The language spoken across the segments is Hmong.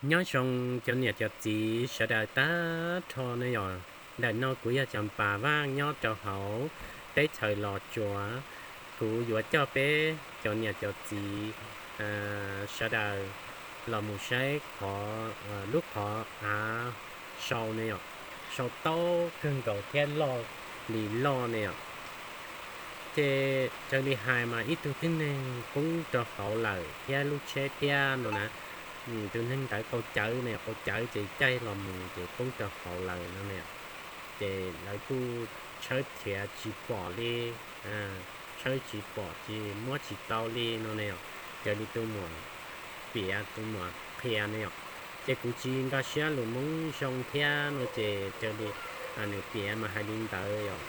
Nyob zoo cov niam cov txiv sawv daws tag nrho ne yom. Ntawm no kuv yog Cov Npas Vaj nyob rau hauv teb chaws Los Tsuas. Kuv yuav coj peb cov niam cov txiv sawv daws los mus saib qhov, lub qhov av sau ne yom, sau taub kawg nkaus thiab loj li loj ne yom. Ces raws li hais mas ib tug tib neeg poob rau hauv lawm thiab lub tsheb thiab no na, tus neeg ntawd qaug cawv ne, qaug cawv ces caij los mus ces poob rau hauv lawm no na. Ces lawv kuj tshawb nrhiav tsis pom li, tshawb tsis pom tsis muab tsis tau li no ne. Raws li tus muam piav tus muam qhia ne yom. Ces kuv tsis nkag siab lus Hmoob zoo thiab no ces raws li nws piav mas hais li ntawd yom.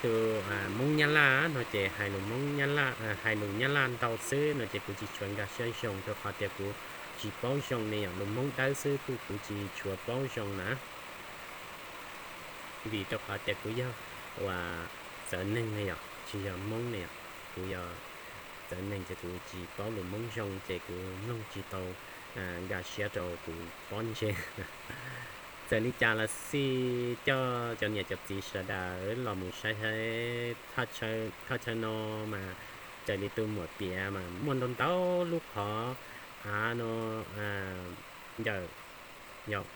Tus Hmoob Nyab Laj no ces hais lus Hmoob Nyab Laj, hais lus Nyab Laj ntau xwb no ces kuv tsis tshua nkag siab zoo rau qhov tias kuv tsis paub zoo ne yom, lus Hmoob dawb xwb kuj kuv tsis tshua paub zoo na. Vim rau qhov tias kuv yog uas txawv neeg ne yom, tsis yog Hmoob ne yom, kuv yog txawv neeg ces kuv tsis paub lus Hmoob zoo ces kuv mloog tsis tau nkag siab rau kuv pob ntseg. Txawm li cas los xij coj cov niam cov txiv sawv daws los mus saib thaj chaw no mas raws li tus muam piav mas muaj ntau ntau lub qhov av no ncawm yom,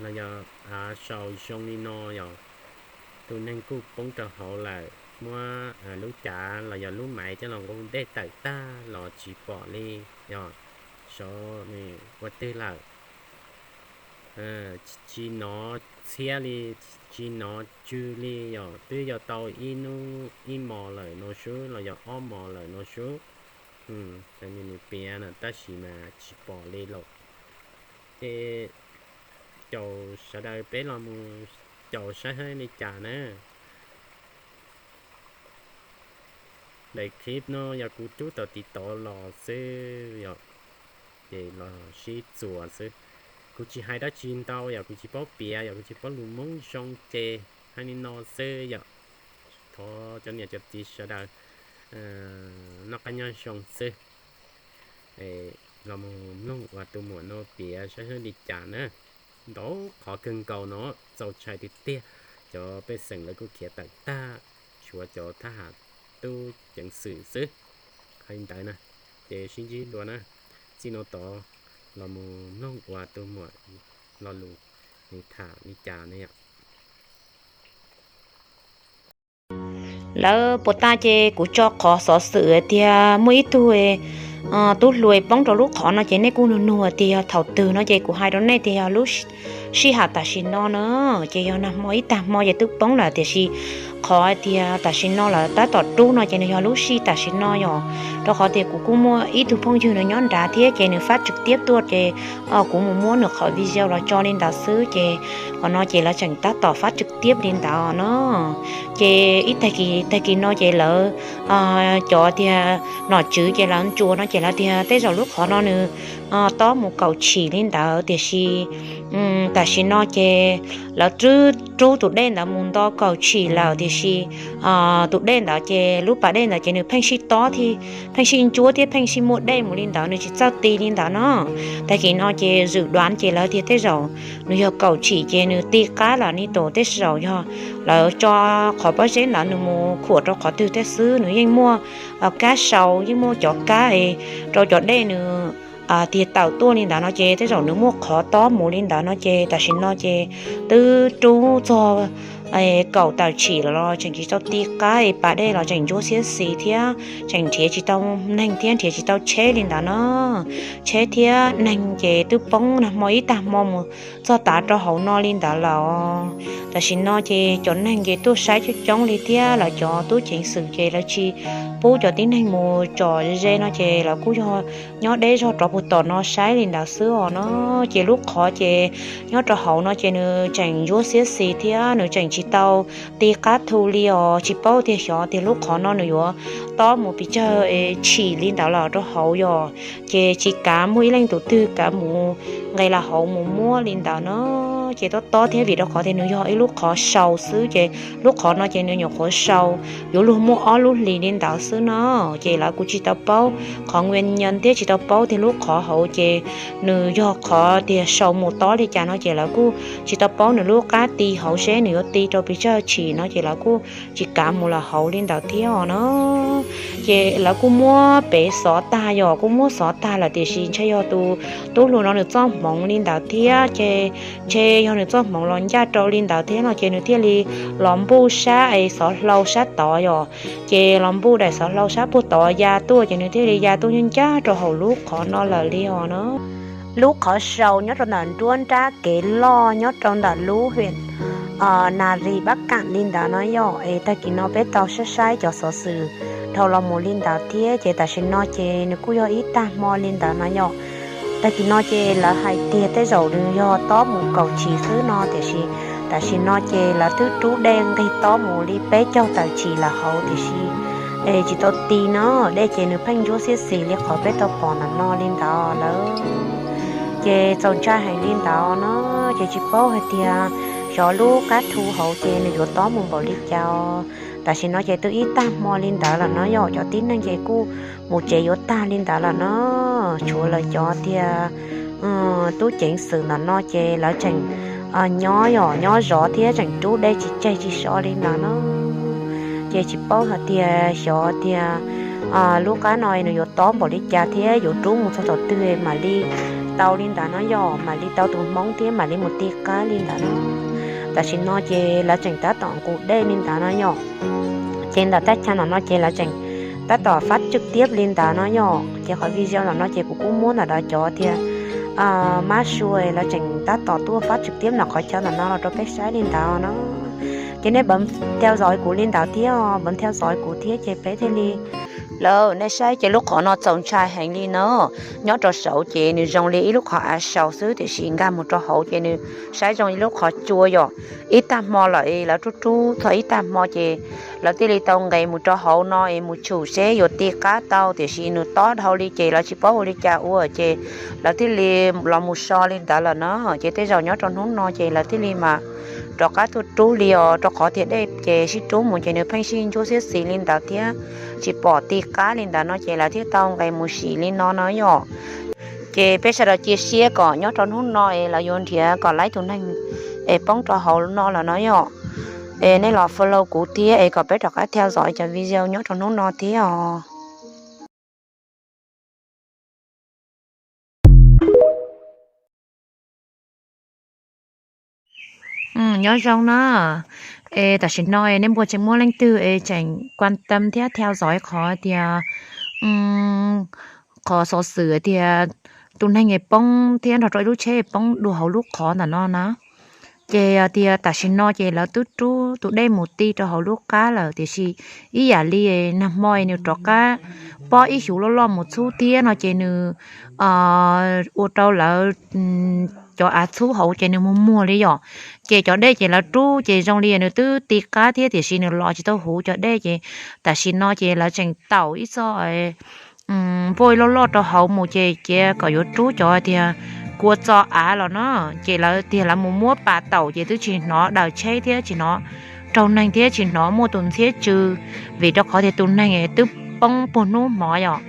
los yog av sau zoo li no yom. Tus neeg kuj poob rau hauv lawm, muab lub cav los yog lub maiv coj los nqus dej tawm tag los tsis pom li yom. Sav ua twg lawm, tsis hnov txhiab li, tsis hnov tsw li yom. Twb yog tau ib hnub ib hmos lawm no sub los yog ob hmos lawm no sub. Nws piav na tab sis mas tsis pom li lawm. Ces caum sawv daws peb los mus caum saib hab li cas na. Daim clip no yog kuv rub tau tiv tov los xwb yom, ces los sib txuas xwb. Kuv tsis hais dab tsi ntau yom, kuv tsis paub piav yom, kuv tsis paub lus Hmoob zoo ces hais li no xwb yom. Thov cov niam cov txiv sawv daws noj qab nyob zoo xwb. Los mus mloog uas tus muam no piav saib hab li cas na. Ntau qhov kawg nkaus no txaus ntshai tiag tiag. Cov pej xeem lawv kuj khiav tawm tag, tshuav cov thab ham tub ceev xwm xwb. Hais li ntawd na, ces sib ntsib dua na. Txij no tod los mus mloog uas tus muam lo lus nws tham li cas ne yom. Lawv puas tas ces kuv tso qhov xov xwm tias muaj ib tug tub hluas poob rau lub qhov no ces nej kuj nug nug tias yog thaum twg no ces kuv hais rau nej tias yog lub sij hawm tam sim no na, ces yog nag hmo ib tag hmo ces twb poob lawm tiam sis qhov tias tam sim no lawv tab tom rub no ces nws yog lub sij tam sim no yom. Rau qhov tias kuv kuj muaj ib tug phooj ywg nws nyob nrad thiab ces nws fab tswv tiab tuaj ces kuv mus muab nws qhov video los tso li ntawd xwb ces qhov no ces lawv tseem tab tom fab tswv tiab li ntawd no. Ces ib tag kis tag kis no ces lawv cov tias nom tswv ces lawv ntsuas no ces lawv tias tej zaum lub qhov no nws tob mus kaum tshim li ntawd tiam sis tam sim no ces lawv rub tus dej ntawd mus nto kaum tshim lawm tiam sis tus dej ntawd ces lub pas dej ntawd ces nws pheej sij tob thiab pheej sij ntsuab thiab pheej sij muaj dej mus li ntawd, nws tsis txawj ti li ntawd no. Tag kis no ces zwm duav ces lawv tias tej zaum nws yog kaum tshim ces nws ti qab lawm ni tus, tej zaum yog lawv tso qhov pob zeb ntawd nws mus khuam rau qhov twg tej xwb, nws yeej muaj kab sau, yeej muaj cov kab rau cov dej nws tiag tawm tuaj li ntawd no ces tej zaum nws muaj qhov tob mus li ntawd no ces tam sim no ces twb rub txog kaum tawm tshim los tseem tsis tau ti qab, pas dej los tseem ntsuab xiab xis thiab tseem nrhiav tsis tau neeg thiab nrhiav tsis tau tsheb li ntawd no. Tsheb thiab neeg ces twb poob nag hmo ib tag hmo mus txog tav rau hauv no li ntawd lawm. Tam sim no ces cov neeg ces tuaj saib coob coob li thiab lawv cov tub ceev xwm ces lawv tsis pub cov tib neeg mus tsom ze no ces lawv kuj yog nyob deb zog rov puag tom no saib li ntawd xwb os no. Ces lub qhov ces nyob rau hauv no ces nws tseem ntsuab xiab xis thiab nws tseem tsis tau ti qab thu li os, tsis paub tiag xyov tias lub qhov no nws yuav tob mus pes tsawg tshim li ntawd los rau hauv yom. Ces tsis kav muaj ib leej tus twg kav mus nqes los hauv mus muab li ntawd no. Ces tob tob thiab vim rau qhov tias nws yog ib lub qhov sau xwb ces lub qhov no ces nws nyuam qhuav sau yuav luag muaj ob lub hlis li ntawd xwb no. Ces lawv kuj tsis tau paub qhov nquen nyees thiab tsis tau paub tias lub qhov hauv ces nws yog qhov tias sau mus tob li cas no ces lawv kuj tsis tau paub nws lub qab ti hauv seb nws yuav ti rau pes tsawg tshim no ces lawv kuj tsis kav mus lawm hauv li ntawd thiab os na. Ces lawv kuj muab pem xov tag, yog kuj muab xov tag lawm tiam sis ntshe yog tus tub hluas no nws txoj hmoov li ntawd thiab ces ntshe yog nws txoj hmoov los ncaj rau li ntawd thiab no ces nws thiaj li los npuj sab es xov hlau sab tod yom. Ces los npuj daim xov hlau sab puag tod ya tuaj ces nws thiaj li ya tuaj nyob ncaj rau hauv lub qhov no lawm li os na. Lub qhov sau nyob rau ntawm nruab nrab kev loj nyob rau ntawm lub hwm Nas Ris Pab Kam li ntawd no yom. Es tag kis no peb tau saib saib cov xov xwm dhau los mus li ntawd thiab ces tam sim no ces nws kuj yog ib tag hmo li ntawd no yom. Tag kis no ces lawv hais tias tej zaum nws yog tob mus kaum tshim xwb no tiam sis tam sim no ces lawv twb rub dej nqig tob mus li peb caug tawm tshim lawm hauv tiam sis es tsis tau ti no, dej ces nws pheej ntsuab xiab xis li qhov peb tau pom ntawm no li ntawd lawm. Ces txaus ntshai heev li ntawd no, ces tsis paub hais tias xyov lub qab thu hauv ces nws yuav tob mus npaum li cas. Tam sim no ces twb ib tag hmo li ntawd lawm no yom, cov tib neeg ces kuj mus tsev yuav tag li ntawd lawm no. Tshuav lawv cov tias tub ceev xwm ntawm no ces lawv tseem nyob yom, nyob zov thiab tseem rub dej tsis tseg tsis so li ntawd no. Ces tsis paub hais tias xyov tias lub qab no nws yuav tob npaum li cas thiab yuav rub mus txog thaum twg mam li tau li ntawd no yom, mam li tau tus hmoob thiab mam li mus ti qab li ntawd no. Tam sim no ces lawv tseem tab tom nqus dej li ntawd no yom. Ces ntawm thaj chaw ntawm no ces lawv tseem tab tom phát trực tiếp li ntawd no yom. Ces qhov video ntawm no ces kuv kuj muab ntawm cov tias mab sua lawv tseem tab tom tuaj phát trực tiếp ntawm qhov chaw ntawm no los rau peb saib li ntawd no. Ces nej bấm theo dõi kuv li ntawd thiab, bấm theo dõi kuv thiab ces peb thiaj li lawm, nej saib ces lub qhov no txaus ntshai heev li no. Nyob rau saud ces nws zoo li ib lub qhov av sau xwb tiam sis nkag mus rau hauv ces nws saib zoo ib lub qhov tsua yom. Ib tag hmo lawm lawv rub rub txog ib tag hmo ces lawv thiaj li tau nqes mus rau hauv no es mus tshum seb yuav ti qab tau tiam sis nws tob dhau li ces lawv tsis paub ua li cas ua ces lawv thiaj li los mus so li ntawd lawm no. Ces tej zaum nyob rau hnub no ces lawv thiaj li mam rov qab tuaj rub li os, rau qhov tias dej ces sib rub mus ces nws pheej sib ntsuab xiab xis li ntawd thiab tsis pom ti qab li ntawd no ces lawv thiaj tau nqes mus sim li no no yom. Ces peb sawv daws cia siab kom nyob rau hnub no es lawv yuav nrhiav kom laib tus neeg es poob rau hauv no lawm no yom. Es nej los follow kuv thiab es kom peb rov qab theo dõi cov video nyob rau hnub no thiab os. Nyob zoo na. Es tam sim no nej npuaj tseem muaj leej twg es tseem quan tâm thiab theo dõi qhov tias qhov xov xwm tias tus neeg es poob thiab nrog rau ib lub tsheb poob dua hauv lub qhov ntawm no na. Ces tias tam sim no ces lawv twb rub tus dej mus ti rau hauv lub qab lawm tiam sis ib yam li nag hmo nws rov qab pob ib xyuv loj loj mus txhub thiab no ces nws ua rau lawv cov av txhub hauv ces nws muag muag li yom. Ces cov dej ces lawv rub ces zoo li nws twb ti qab thiab tiam sis nws los tsis tau huv cov dej ces tam sim no ces lawv tseem taum ib txoj npuaj loj loj rau hauv mus ces cia kom yuav rub cov tias kua txo av los no. Ces lawv tias lawv mus muab pas taum ces twb tsis hnov daws tsheb thiab tsis hnov raug neeg thiab tsis hnov muaj tus ntxhiab tsw, vim rau qhov tias tus neeg twb poob puag hnub hmo yom,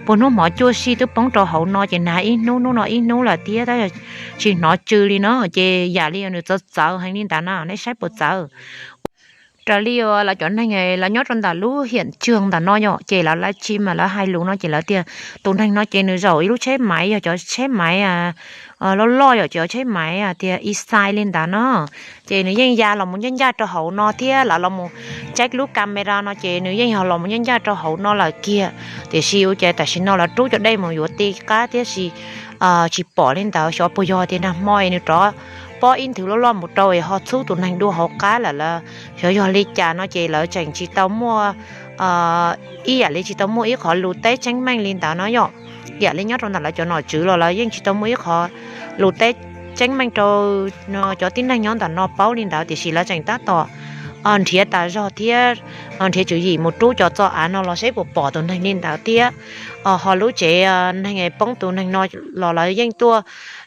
puag hnub hmo cuaj sij twb poob rau hauv no ces nag ib hnub hnub no ib hnub lawm thiab tab tsis hnov tsw li no ces yam li nws txawv txawv heev li ntawd na, nej saib puas txawv. Raws li lawv cov neeg lawv nyob rau ntawm lub hiam tswg ntawm no yom ces lawv live stream mas lawv hais lus no ces lawv tias tus neeg no ces nws zaum ib lub tsheb maiv, yog cov tsheb maiv loj loj yom, cov tsheb maiv tias ib xais li ntawd no. Ces nws yeej ya los mus ncaj ncaj rau hauv no thiab lawv los mus check lub camera no ces nws yeej yog los mus ncaj ncaj rau hauv no lawm kiag. Tiam sis ua cas tam sim no lawv rub cov dej mus yuav ti qab thiab sis tsis pom li ntawd, xyov puas yog tias nag hmo es nws rov pob ib nthwv loj loj mus rau es ho txhub tus neeg dua hauv qab lawm, xyov yog li cas no ces lawv tseem tsis tau muaj ib yam li tsis tau muaj ib qhov lus teb tseeb meej li ntawd no yom. Yam li nyob rau ntawm lawv cov nom tswv los lawv yeej tsis tau muaj ib qhov lus teb tseeb meej rau cov tib neeg nyob ntawm no paub li ntawd tiam sis lawv tseem tab tom nrhiav tas zog thiab nrhiav tswv yim mus rub cov txoj av no los saib puas pom tus neeg li ntawd thiab. Ho lub tsev neeg poob tus neeg no los lawv yeej tuaj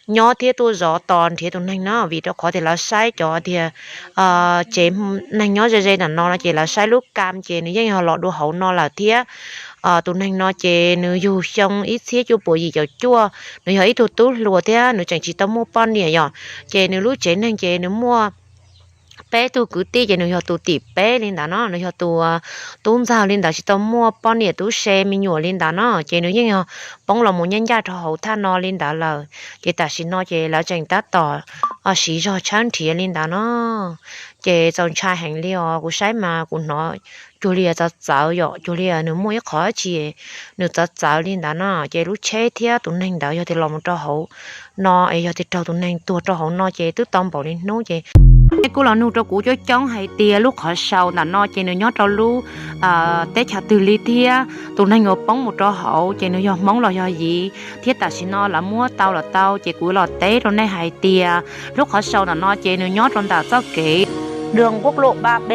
nyob thiab tuaj zov tos nrhiav tus neeg no, vim rau qhov tias lawv saib cov tias tsev neeg nyob ze ze ntawm no no ces lawv saib lub kam ces nws yeej yog los dua hauv no lawm thiab. Tus neeg no ces nws yug xyoo ib txhiab cuaj puas yim caum cuaj, nws yog ib tug tub hluas thiab nws tseem tsis tau muaj poj niam yom. Ces nws lub tsev neeg ces nws muaj peb tug kwv tij, ces nws yog tus tim peb li ntawd no, nws yog tus tub ntxawg li ntawd, tsis tau muaj poj niam tub se me nyuam li ntawd no, ces nws yeej yog poob los mus nyob ncaj rau hauv thaj no li ntawd lawm. Ces tam sim no ces lawv tseem tab tom siv zog tshawb nrhiav li ntawd no. Ces txaus ntshai heev li os, kuv saib mas kuv hnov cuag li txawv txawv yom, cuag li nws muaj ib qho tsi nws txawv txawv li ntawd no. Ces lub tsheb thiab tus neeg ntawd yog tias los mus rau hauv no es yog tias raug tus neeg tuag rau hauv no ces twb tau npaum li hnub ces nej kuj los nug rau kuv coob coob hais tias lub qhov sau ntawm no ces nws nyob rau lub teb chaws twg li thiab tus neeg uas poob mus rau hauv ces nws yog Hmoob los yog Yiv thiab tam sim no lawv muab tau los tau ces kuv los teb rau nej hais tias lub qhov sau ntawm no ces nws nyob rau ntawm txoj kev đường quốc lộ ba B,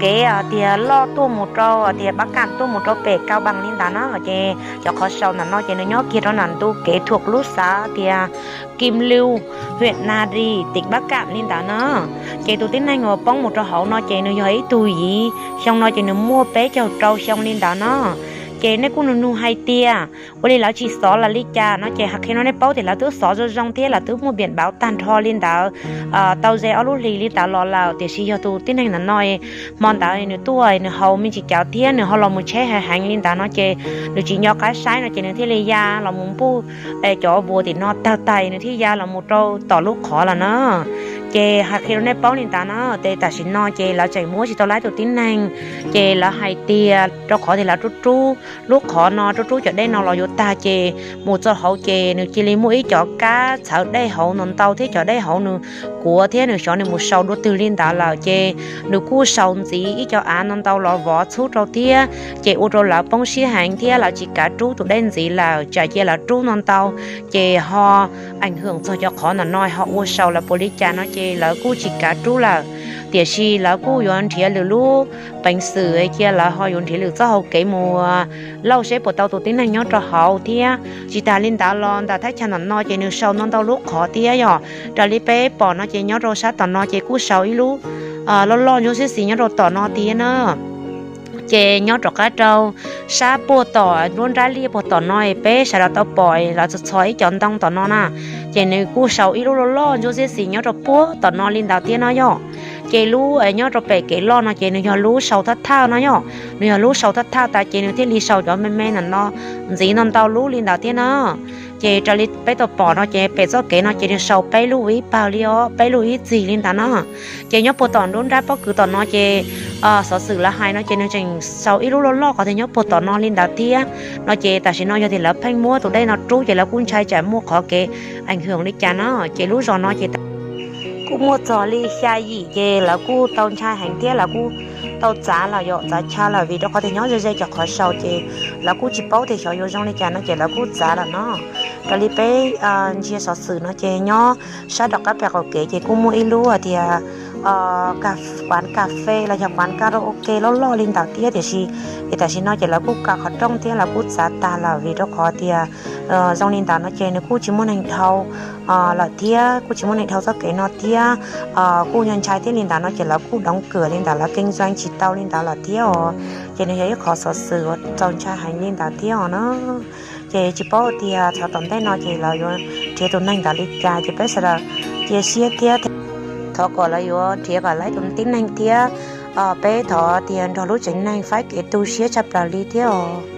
kev tias loj tuaj mus rau tias Bắc Kạn tuaj mus rau pem Cao Bằng li ntawd na. Ces cov qhov sau ntawm no ces nws nyob kiag rau ntawm ntu kev thuộc lub xav tias Kim Liu, huyện Nari, tỉnh Bắc Kạn li ntawd na. Ces tus tib neeg uas poob mus rau hauv no ces nws yog ib tug Yiv, xyoo no ces nws muaj peb caug rau xyoo li ntawd na. Ces nej kuj nug nug hais tias ua li lawv tsis xov los li cas no ces hais qhia no nej paub tias lawv twb xov zoo zoo thiab lawv twb muaj npiam npauv tag nrho li ntawd tau ze ob lub hlis li ntawd los lawm, tiam sis yog tus tib neeg ntawm no hmo ntawd nws tuaj nws haus me ntsis cawv thiab nws ho los mus tsheb heev heev li ntawd no ces nws tsis nco qab saib no ces nws thiaj li ya los mus npuj cov vuas tim no tawg tag nws thiaj ya los mus rau tom lub qhov lawm na. Ces hais qhia rau nej paub li ntawd na, ces tam sim no ces lawv tseem muab tsis tau laib tus tib neeg, ces lawv hais tias rau qhov tias lawv rub rub lub qhov no rub rub cov dej no los yuav tag ces mus txog hauv ces nws cia li muaj ib cov kab txhawv dej hauv no ntau thiab cov dej hauv nws kuav thiab nws xyov nws mus sau dua twg li ntawd lawm ces nws kuj sau ntxiv ib co av no ntau los vov txhub rau thiab ces ua rau lawv poob siab heev thiab lawv tsis kav rub tus dej ntxiv lawm, tsam cia lawv rub no ntau ces ho ees hwm txog cov qhov ntawm no ho ua sau lawv puas li cas no ces lawv kuj tsis kav rub lawm. Tiam sis lawv kuj yuav nrhiav lwm lub peev xwm cia lawv ho yuav nrhiav lwm txoj hau kev mus lauj seb puas tau tus tib neeg nyob rau hauv thiab. Tsis tas li ntawd los ntawm thaj chaw ntawm no ces nws sau ntau ntau lub qhov thiab yom. Raws li peb pom no ces nyob rau sab tom no ces kuj sau ib lub loj loj ntsuab xiab xis nyob rau tom no thiab na. Ces nyob rov qab rau sab puag tom nruab nrab liaj puag tom no peb sawv daws tau pom lawv txhos txhos ib co ntoo tom no na, ces nws kuj sau ib lub loj loj ntsuab xiab xis nyob rau puag tom no li ntawd thiab no yom. Ces lub nyob rau pem kev loj no ces nws yog lub sau thawj thawj no yom, nws yog lub sau thawj thawj tas ces nws thiaj li sau cov me me ntawm no ntxiv ntau ntau lub li ntawd thiab na. Ces raws li peb tau pom no ces pem txoj kev no ces nws sau peb lub ua ib pawg li os, peb lub ib txig li ntawd na. Ces nyob puag tom nruab nrab pob kws tom no ces xov xwm lawv hais no ces nws tseem sau ib lub loj loj qhov tias nyob puag tom no li ntawd thiab no ces tam sim no yog tias lawv pheej muab tus dej no rub ces lawv kuj ntshai tsam muaj qhov kev ees hwm li cas na. Ces lub zos no ces kuj muaj txog li xya yim ces lawv kuj tau ntshai heev thiab lawv kuj tau txav lawm yom, txav chaw lawm vim rau qhov tias nyob ze ze cov qhov sau ces lawv kuj tsis paub tias xyov yuav zoo li cas no ces lawv kuj txav lawm no. Raws li peb ntsia xov xwm no ces nyob sab rov qab pem qaum kev ces kuj muaj ib lub tias quán cà phê los yog quán karaoke loj loj li ntawd thiab tiam sis es tam sim no ces lawv kuj kaw qhov rooj thiab lawv kuj txav tag lawm vim rau qhov tias zoo li ntawd no ces nws kuj tsis muaj neeg dhau lawm thiab kuj tsis muaj neeg dhau txoj kev no thiab kuj yog ntshai thiab li ntawd no ces lawv kuj doov kwm li ntawd, lawv kinh doanh tsis tau li ntawd lawm thiab os. Ces nws yog ib qhov xov xwm uas txaus ntshai heev li ntawd thiab os na. Ces tsis paub tias txog tom ntej no ces lawv yuav nrhiav tus neeg ntawd li cas ces peb sawv daws cia siab thiab thov kom lawv yuav nrhiav kom laib tus tib neeg thiab peb thov tias nrog lub tsev neeg faib kev tu siab tshaj plaws li thiab os.